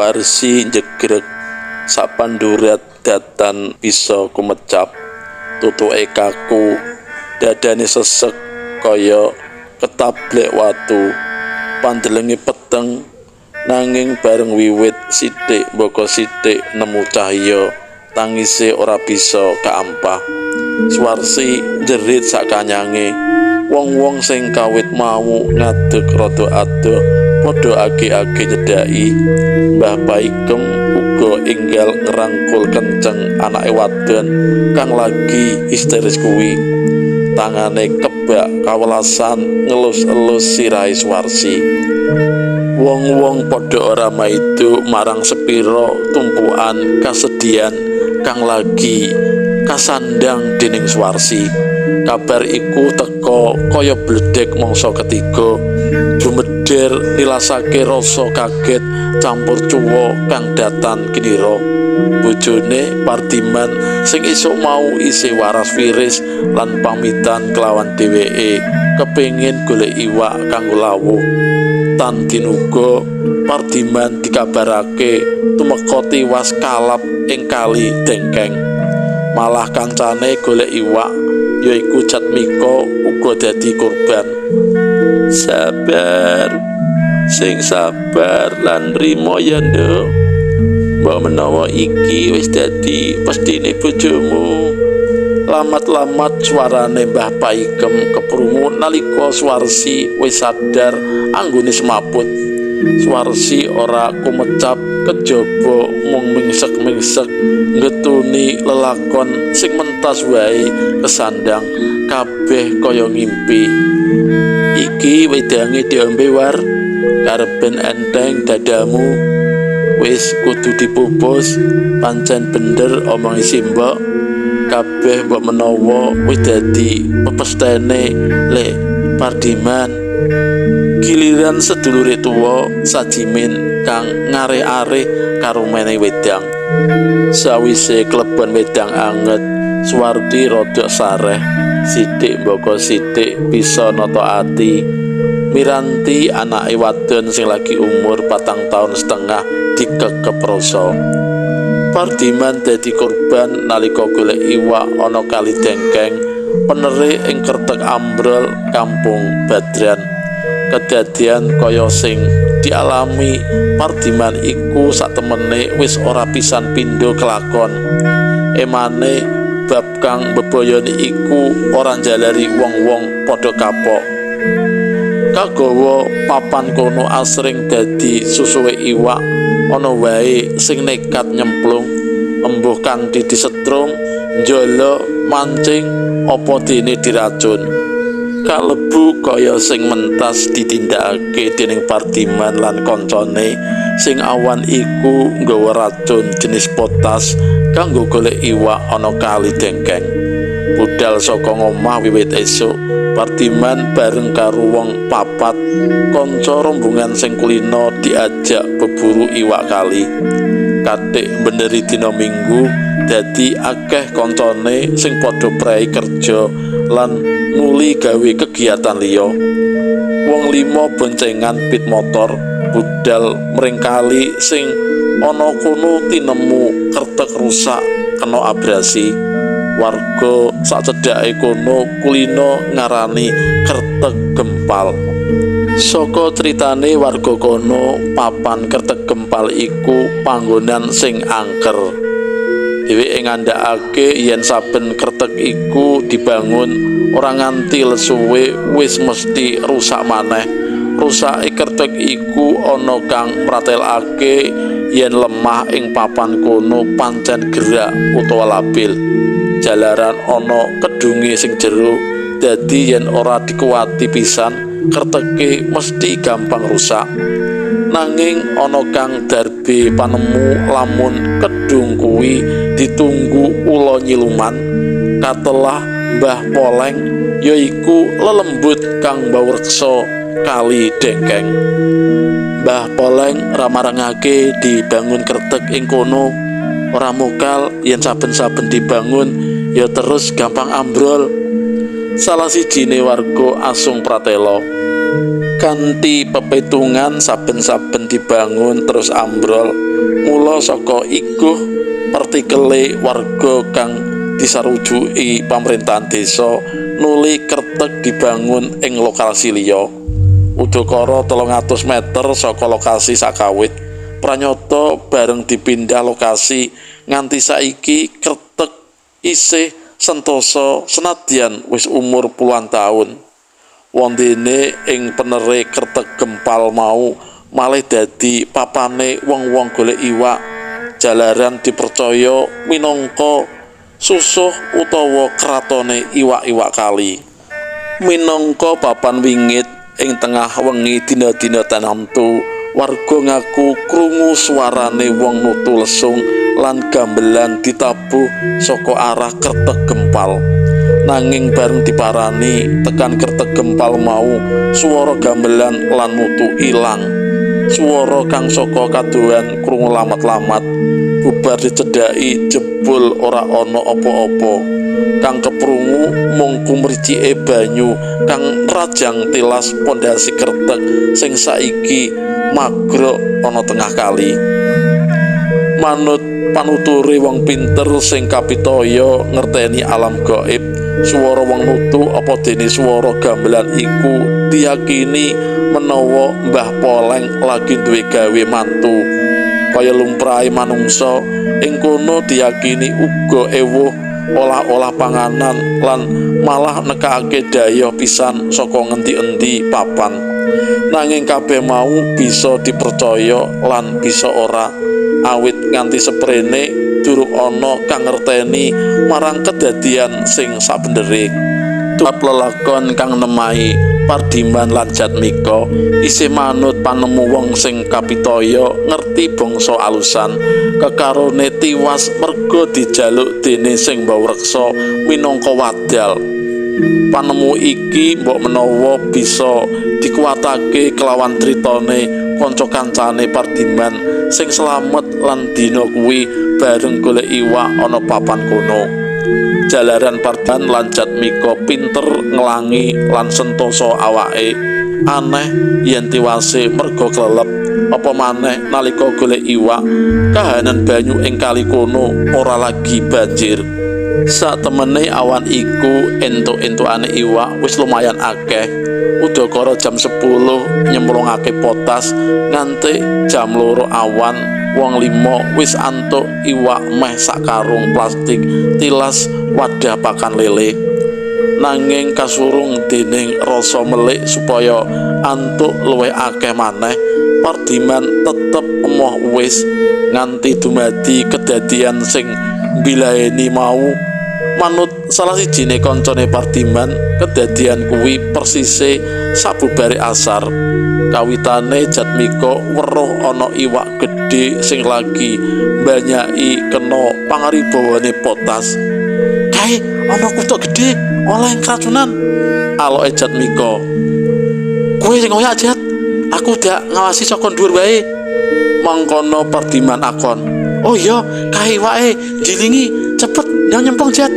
Suwarsi njegreg sapandurat datan bisa kumecap, tutuke kaku, dadane sesek kaya ketablek watu, pandelenge peteng. Nanging bareng wiwit sithik mbaka sithik nemu cahya, tangise ora bisa kaampah. Suwarsi njerit sakanyange. Wong-wong sing kawit mau ngadeg rada adoh padha age-age nyedhaki. Mbah Paikem uga enggal ngrangkul kenceng anake wadon kang lagi histeris kuwi. Tangane kebak kawelasan ngelus-elus sirahe Suwarsi. Wong-wong padha ora maido marang sepira tumpukan kasedihan kang lagi kasandhang dening Suwarsi. Kabar iku teka kaya bledhek mangsa ketiga, jumeder nilasake rasa kaget campur cuwa kang datan kinira. Bojone Pardiman sing esuk mau isih waras wiris lan pamitan kelawan dheweke kepengin golek iwak kanggo lawuh. Tan dinuga Pardiman dikabarake tumeka tiwas kalap ing kali Dengkeng. Malah kancane golek iwak yaiku Jatmika uga dadi korban. Sabar, sing sabar lan nrimo ya, Nduk. Mbok menawa iki wis dadi pestine bojomu. Lamat-lamat suarane Mbah Paikem keprungu nalika Suwarsi wis sadar anggone semaput. Suwarsi ora kumecap kejaba mung mingsek-mingsek ngetuni lelakon sing mentas wae kesandang kabeh kaya ngimpi. Iki wedange diombe war, kareben enteng dadamu. Wis kudu dipupus, pancen bener omonge simbok. Kabeh mbok menawa wis dadi pepestene Lek Pardiman. Giliran sedulure tuwa Sajimin kang ngareh-areh karo menehi wedang. Sawise klebon wedang anget, Suwardi rada sareh, sithik mbaka sithik bisa nata ati. Miranti anake wadon sing lagi umur 4 tahun setengah dikekep rasa. Pardiman dadi korban nalika golek iwak ana kali Dengkeng, penere ing Kertek Ambrol, Kampung Badran. Kedadian kaya sing dialami Pardiman iku satemene wis ora pisan pindho kelakon. Emane bab kang bebayani iku ora njalari wong-wong padha kapok. Kagawa papan kono asring dadi susuwe iwak, ana wae sing nekat nyemplung, embuh kanthi disetrum, njala, mancing, apa dene diracun. Kalebu kaya sing mentas ditindakake dening Pardiman lan kancane sing awan iku nggawa racun jenis potas kanggo golek iwak ana kali Dengkeng. Budal saka ngomah wiwit esuk, Pardiman bareng karo wong papat kanca rombongan sing kulino diajak beburu iwak kali. Katik beneri dina Minggu, dadi akeh kancane sing padha prei kerja lan nuli gawe kegiatan liya. Wong 5 boncengan pit motor budal mring kali sing ana kono tinemu kertek rusak kena abrasi. Warga sacedhake kono kulino ngarani Kertek Gempal. Saka critane warga kono, papan Kertek Gempal iku panggonan sing angker. Dheweke ngandhakake yen saben kertek iku dibangun ora nganti lesuwe wis mesti rusak maneh. Rusake kertek iku ana kang mratelake yen lemah ing papan kono pancen gerak utawa labil. Jalaran ana kedunge sing jero, dadi yen ora dikuwati pisan kerteke mesti gampang rusak. Nanging ana kang darbe panemu lamun kedung kuwi ditunggu ula nyiluman. Katelah Mbah Poleng yaiku lelembut kang mbaureksa kali Dengkeng. Mbah Poleng ramarangake dibangun kertek ing kono. Ora mokal yen saben-saben dibangun ya terus gampang ambrol. Salah sijine warga asung pratela. Kanthi pepetungan saben-saben Bareng dibangun terus ambrol. Mula saka ikuh pertikele warga kang disarujuki pamerintahan desa nuli kertek dibangun ing lokasi liya. Udakara 300 meter saka lokasi sakawit. Pranyata bareng dipindah lokasi nganti saiki kertek isih sentosa senadyan wis umur puluhan taun. Wondene ing penere Kertek Gempal mau malih dadi papane wong-wong golek iwak jalaran dipercaya minangka susuh utawa kratone iwak-iwak kali. Minangka papan wingit ing tengah wengi dina-dina tinamtu, warga ngaku krungu suarane wong nutu lesung lan gamelan ditabuh saka arah Kertek Gempal. Nanging bareng diparani tekan Kertek Gempal mau, swara gamelan lan nutu ilang. Swara kang saka kadohan krungu lamat-lamat. Bubar dicedhaki jebul ora ana apa-apa. Kang keprungu mung kumricike banyu kang rajang tilas pondasi kertek sing saiki magrok ana tengah kali. Manut panuture wong pinter sing kapitaya ngerteni alam gaib, swara wong nutu apa dene swara gamelan iku diyakini menawa Mbah Poleng lagi duwe gawe mantu. Kaya lumrahe manungsa ing kono diyakini uga ewuh olah-olah panganan lan malah nekake dayoh pisan saka ngendi-endi papan. Nanging kabeh mau bisa dipercaya lan bisa ora, awit nganti seprene durung ana kang ngerteni marang kedadian sing sabenere. Bab lelakon kang nemahi Pardiman lan Jatmika isih manut panemu wong sing kapitaya ngerti bangsa alusan, kekarone tiwas merga dijaluk dene sing mbaureksa minangka wadal. Panemu iki mbok menawa bisa dikuwatake kelawan critane kanca-kancane Pardiman sing slamet lan dina kuwi bareng golek iwak ana papan kono. Jalaran Pardiman lan Jatmika pinter nglangi lan sentosa awake, aneh yen tiwase merga klelep. Apa maneh nalika golek iwak, kahanan banyu ing kali kono ora lagi banjir. Satemene awan iku entuk-entukane iwak wis lumayan akeh. Udakara jam 10 nyemplungake potas nganti jam 2 awan wong lima wis antuk iwak meh sak karung plastik tilas wadah pakan lele. Nanging kasurung dening rasa melik supaya antuk luwih akeh maneh, Pardiman tetep emoh wis nganti dumadi kedadian sing mbilaeni mau. Manut salah sijine kancane Pardiman, kedadian kuwi persise sabubare asar. Kawitane Jatmika weruh ana iwak gedhe sing lagi mbanyaki kena pangaribawane potas. "Kae ana kutuk gedhe oleh keracunan," aloke Jatmika. "Kowe sing ngoyak, Jat. Aku dak ngawasi saka dhuwur wae." Mangkono Pardiman akon. "Oh iya, kae iwake dilingi, cepet ndang nyemplung, Jat."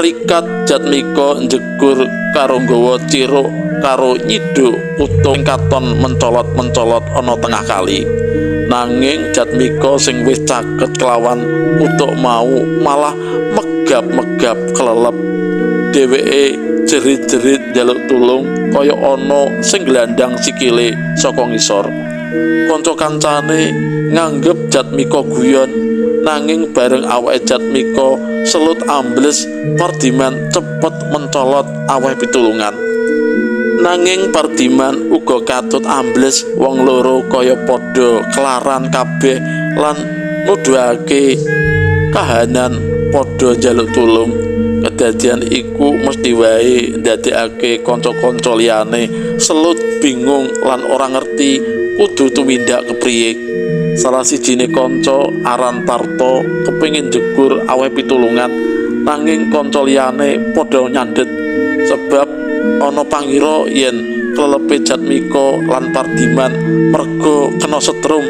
Rikat Jatmika njegur karo nggawa ciruk karo nyiduk kutung katon mencolot-mencolot ana tengah kali. Nanging Jatmika sing wis caket kelawan kutuk mau malah megap-megap kelelep. Dheweke jerit-jerit njaluk tulung kaya ana sing nglandang sikile saka ngisor. Kanca-kancane nganggep Jatmika guyon, nanging bareng awake Jatmika selut ambles, Pardiman cepet mencolot aweh pitulungan. Nanging Pardiman uga katut ambles, wong loro kaya padha kelaran kabeh lan nuduhake kahanan padha njaluk tulung. Kedadian iku mesti wae ndadekake kanca-kanca liyane selut bingung lan ora ngerti kudu tumindak kepriye. Salah sijine kanca aran Tarto kepengin njegur aweh pitulungan, nanging kanca liyane padha nyandhet sebab ana pangira yen klelepe Jatmika lan Pardiman merga kena setrum.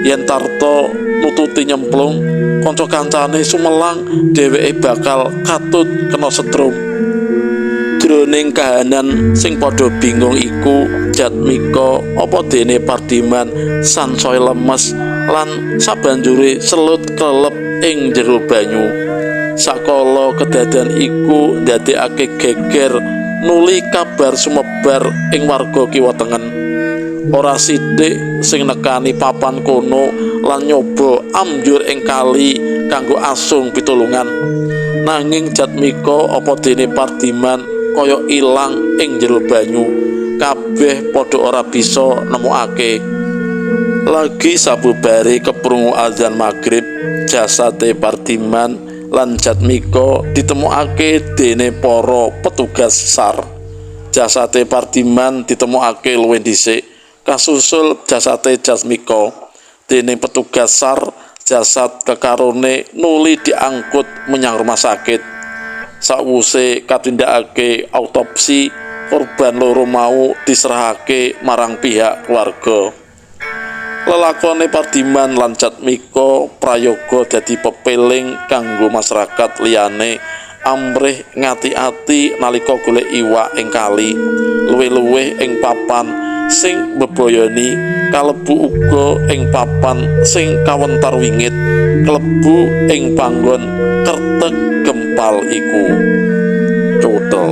Yen Tarto nututi nyemplung, kanca-kancane sumelang dheweke bakal katut kena setrum. Jroning kahanan sing padha bingung iku, Jatmika apa dene Pardiman sansaya lemes lan sabanjure selut klelep ing jero banyu. Sakala kedadean iku ndadekake geger nuli kabar sumebar ing warga kiwa tengen. Ora sithik sing nekani papan kono lan nyoba ambyur ing kali kanggo asung pitulungan. Nanging Jatmika apa dene Pardiman kaya ilang ing jero banyu. Kabeh padha ora bisa nemokake. Lagi sabubare keprungu azan magrib, jasate Pardiman lan Jatmika ditemokake dene para petugas SAR. Jasate Pardiman ditemokake luwih dhisik, kasusul jasate Jatmika. Dene petugas SAR, jasad kekarone nuli diangkut menyang rumah sakit. Sawuse katindakake autopsi, korban loro mau diserahake marang pihak keluarga. Lelakone Pardiman lan Jatmika prayoga dadi pepeling kanggo masyarakat liyane amrih ngati-ati nalika golek iwak ing kali, luwih-luwih ing papan sing mbebayani, kalebu uga ing papan sing kawentar wingit, klebu ing panggon kertek gempal iku. Cotel.